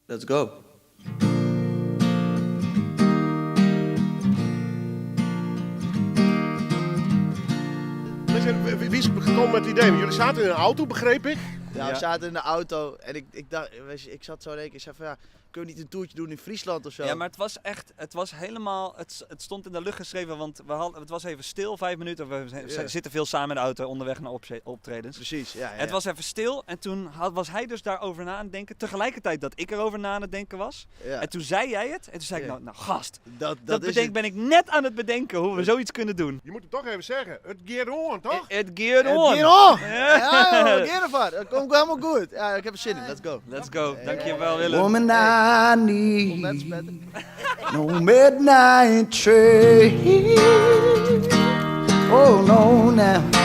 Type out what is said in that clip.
Let's go. Wie is gekomen met het idee? Jullie zaten in een auto, begreep ik? Ja, we zaten in de auto en ik, ik dacht, weet je, ik zat zo in één keer, ik zei van ja, kunnen we niet een toertje doen in Friesland of zo? Ja, maar het was echt, het was helemaal, het stond in de lucht geschreven, want we hadden, het was even stil, 5 minuten. We zitten veel samen in de auto onderweg naar optredens. Precies, ja, ja, Het ja. was even stil en toen was hij dus daarover na aan het denken, tegelijkertijd dat ik erover na aan het denken was. En toen zei jij het en toen zei ik, nou gast, Dat dat is het. ben ik net aan het bedenken hoe we zoiets kunnen doen. Je moet het toch even zeggen, het geert on, toch? Het geert Het on. geert on! Ja, joh, het geert ervan. Het komt helemaal goed. Ja, ik heb er zin in, let's go. Let's go, dankjewel Willem. Woman, I need Kom net spetten. no midnight train. Oh no, now.